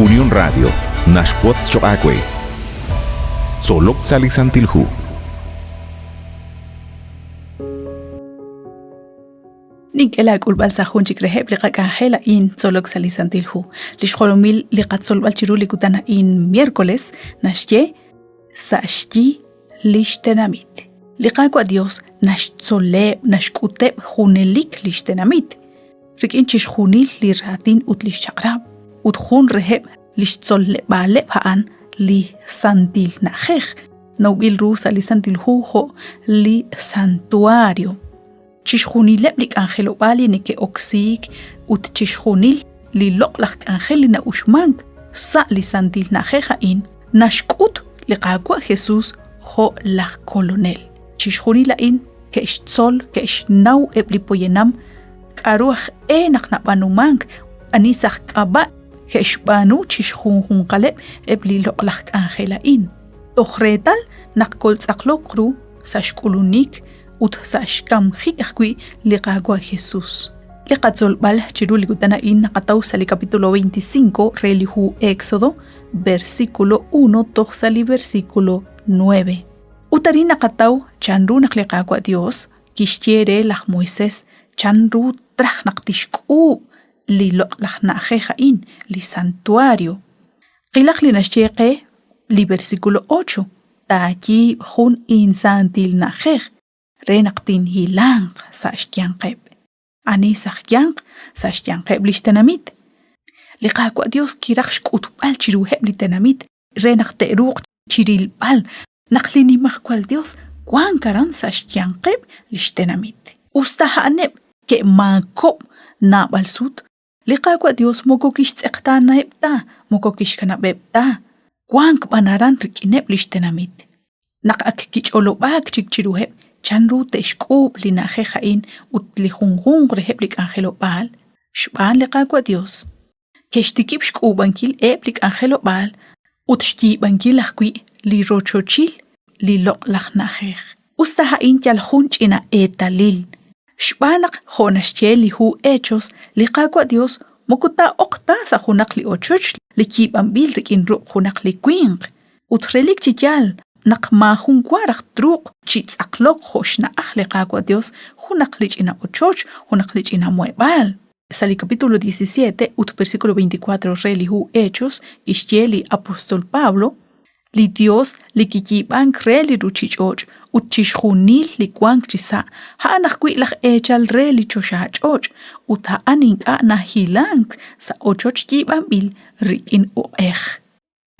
Unión Radio naxwotz choq' aawe. Tzolok sa' li Santil Hu. Nink'e laak'ulb'al sa' jun chik reheb' li qak'anjel a'in Tzolok sa' li Santil Hu. Li xjolomil li qatzolb'al chiru li kutan a'in miércoles naxye sa' xyi li xtenamit. Li Qaawa' Dios naxtzoleb' naxk'uteb' junelik li xtenamit rik'in chixjunil li raatin ut li xchaq'rab' ut jun reheb' li xtzoleb'aaleb' a'an li santil na'ajej nawb'il ru sa' li Santil Hu jo' li santuario. Chixjunileb' li k'anjelob'aal li neke'oksiik ut chixjunil li loq'laj k'anjel li na'uxmank sa' li santil na'ajej a'in naxk'ut li Qaawa' Jesus jo' laj Kolonel. Chixjunil a'in ke'xtzol, ke'xnaw eb' li poyanam k'aru aj e naq nab'aanumank, ani sa' k'ab'a' ke'xb'aanu chixjunjunqaleb' eb' li loq'laj k'anjel a'in. Toj reetal naq koltz'aqloq ru sa' xk'ulunik ut sa' xkamjik ajwi' li Qaawa' Jesus. Li qatzolb'al chiru li kutan a'in naqataw sa' li capítulo 25 re li hu Éxodo, versículo 1 toj sa' li versículo 9. Ut arin naqataw chanru naq li Qaawa' Dios kixye re laj Moisés chanru traj naq tixk'uub' li loq'laj na'ajej a'in, li santuario. Qilaq li naxye qe li versículo 8, Taayiib' jun insantil na'ajej re naq tinhilanq sa' xyanqeb'. Ani sa' xyanq? Sa' xyanqeb' li xtenamit. Li Qaawa' Dios kiraj xk'utb'al chiruheb' li tenamit re naq te'ruuq chirilb'al naq li Nimajwal Dios wank aran sa' xyanqeb' li xtenamit. Us ta a'aneb' ke'maakob' naab'al sut, Li Qaawa' Dios moko kixtz'eqtaanaheb' ta, moko kixkanab'eb' ta, wank b'an aran rik'ineb' lix tenamit. Naq ak kich'olob'aak chik chiruheb' chanru te'xk'uub' li na'ajej a'in ut li junjunq reheb' li k'anjelob'aal, xb'aan li Qaawa' Dios, ke'xtikib' xk'uub'ankil eb' li k'anjelob'aal ut xyiib'ankil ajwi' li rochochil li loq'laj na'ajej. Us ta a'in yal jun ch'ina eetalil, xb'aan naq jo' naxye li hu Hechos, li Qaawa' Dios moko taa'oq ta sa' junaq li ochoch li yiib'anb'il rik'in ruq' junaq li winq, ut relik chi yaal naq maajun wa raj truuq chi tz'aqlok jo' xna'aj li Qaawa' Dios junaq li ch'ina ochoch, junaq li ch'ina muheb'aal. Sa' li capítulo 17 ut versículo 24 re li hu Hechos kixye li apóstol Pablo, Li Dios li kiyiib'ank re li ruuchich'och' ut chixjunil li wank chisa', a'an ajwi' laj eechal re li choxach'och' ut a'an ink'a' nahilank sa' ochoch yiib'anb'il rik'in uq'ej.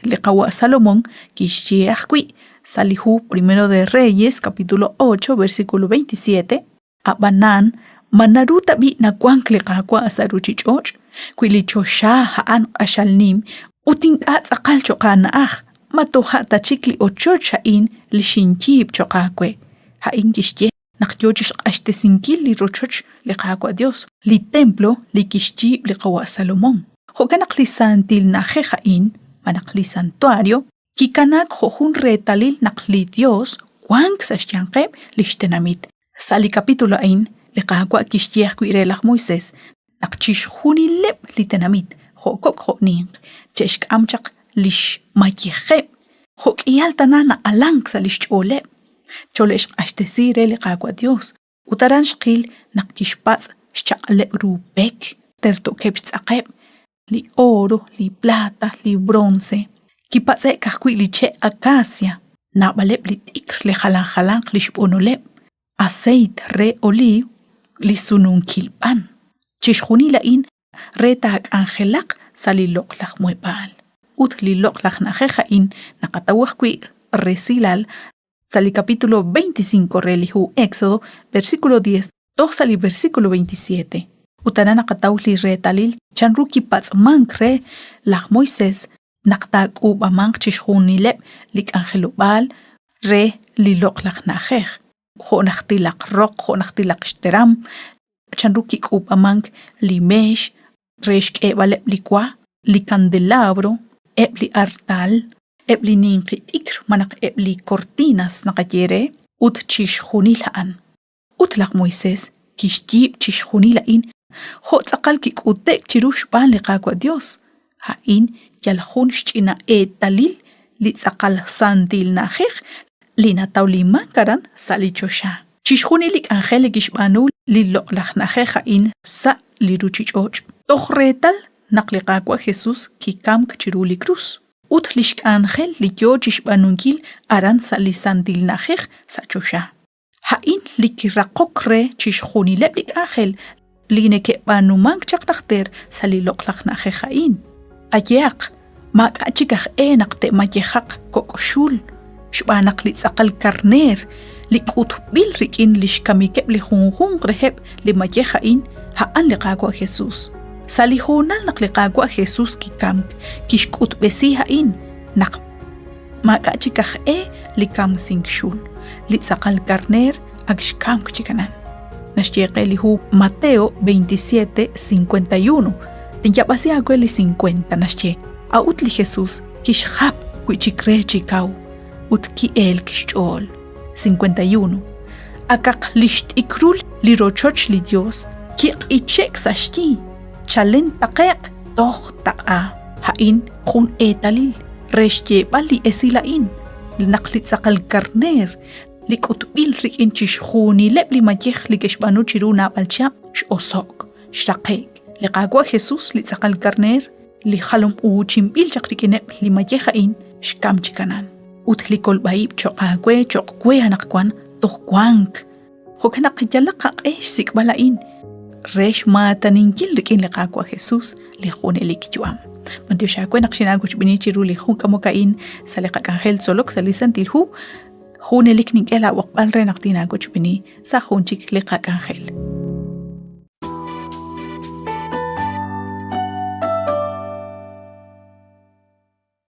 Li qawa' Salomón kixye ajwi' sa' li hu Primero de Reyes capítulo 8 versículo 27, Ab'anan, ma naru tab'i' nawank li Qaawa' sa' ruuchich'och'? Wi li choxa a'an q'axal nim ut ink'a' tz'aqal cho'q aana'aj, ma toja' ta chik li ochoch a'in li xinyiib' cho'q aawe? A'in kixye naq yo chi xq'axtesinkil li rochoch li Qaawa' Yos, li templo li kixyiib' li qawa' Salomón. Jo'kan naq li santil na'ajej a'in, malaj li santuario, Kikanaak jo' jun reetalil naq li Yos wank sa' xyanqeb' li xtenamit. Sa' li capítulo a'in, li Qaawa' kixye ajwi' re laj Moisés naq chixjunileb' li tenamit, jo' kok' jo' ninq, che'xk'am chaq li xmayejeb' jo' k'ihal tana na'alank sa' li xch'ooleb', chole'xq'axtesi re li Qaawa' Yos. Ut aran xqil naq kixpatz' xchaq'aleb' ru pek, tertokeb' xtz'aqeb', li oro, li plata, li bronce. Kipatz'e'k ajwi' li che' acacia, naab'aleb' li t'ikr li jalan jalanq li xb'onoleb', aseeyt re oliiw, li sununkil b'an. Chixjunil a'in re taak'anjelaq sa' li loq'laj muheb'aal. Ut li loq'laj na'ajej a'in naqataw ajwi' resilal sa' li capítulo 25 re li hu Éxodo, versículo 10 toj sa' li versículo 27. Ut aran naqataw li reetalil chanru kipatz'mank re laj Moisés naq taak'uub'amanq chixjunileb' li k'anjelob'aal re li loq'laj na'ajej, jo' najtilaq roq, jo' najtilaq xteram, chanru kik'uub'amank li meex re xk'eeb'aleb' li wa, li candelabro, eb' li artal, eb' li ninqi t'ikr malaj eb' li cortinas naqaye re, ut chixjunil a'an. Ut laj Moisés kixyiib' chixjunil a'in jo' tz'aqal kik'ute'k chiru xb'aan li Qaawa' Yos. A'in yal jun xch'ina eetalil li tz'aqal santil na'ajej li natawlimank aran sa' li choxa. Chixjunil li k'anjel li kixb'aanu li loq'laj na'ajej a'in sa' li ruuchich'och' toj reetal naq li Qaawa' Jesús kikamk chiru li krus ut li xk'anjel li yo chi xb'aanunkil aran sa' li santil na'ajej sa' choxa. A'in li kiraqok re chixjunileb' li k'anjel li neke'b'aanumank chaq najter sa' li loq'laj na'ajej a'in. Qayehaq, maak'a' chik aj e naq te'mayejaq kok' xul, xb'aan naq li tz'aqal karneer li k'utb'il rik'in li xkamikeb' li junjunq reheb' li mayej a'in, a'an li Qaawa' Jesús. Sa' li hoonal naq li Qaawa' Jesús kikamk, kixk'utb'esi a'in naq Maak'a' chik aj e li kamsink xul. Li tz'aqal karneer ak xkamk chik anan. Naxye qe li hu Mateo 27:51. Tinyaab'asi aawe li 50 naxye, a'ut li Jesús kixjap wi' chik re chi kaw ut ki'elk xch'ool. 51. Akaq li xt'ikrul li rochoch li Yos kiq'iche'k sa' xyi, chalen taqe'q toj taq'a. A'in jun eetalil re xyeeb'al li esil a'in, naq li tz'aqal karneer li k'utb'il rik'in chixjunileb' li mayej li ke'xb'aanu chiru naab'al chihab' x'oso'k, xraqe'k. Li Qaawa' Jesus, li tz'aqal karneer, li jalom uuchinb'il chaq rik'ineb' li mayej a'in, xkam chi kanan. Ut li kolb'a-ib' cho'q aawe cho'q we anaqwan toj wank. Jo'kan naq yalaq qaq'e xsik'b'al a'in re xmaataninkil rik'in li Qaawa' Jesus li junelik yu'am. B'antiox aawe naq xinaawochb'eeni chiru li jun k'amok a'in sa' li qak'anjel tzolok sa' li Santil Hu. Junelik nink'e laab'oqb'al re naq tinaawochb'eeni sa' jun chik li qak'anjel.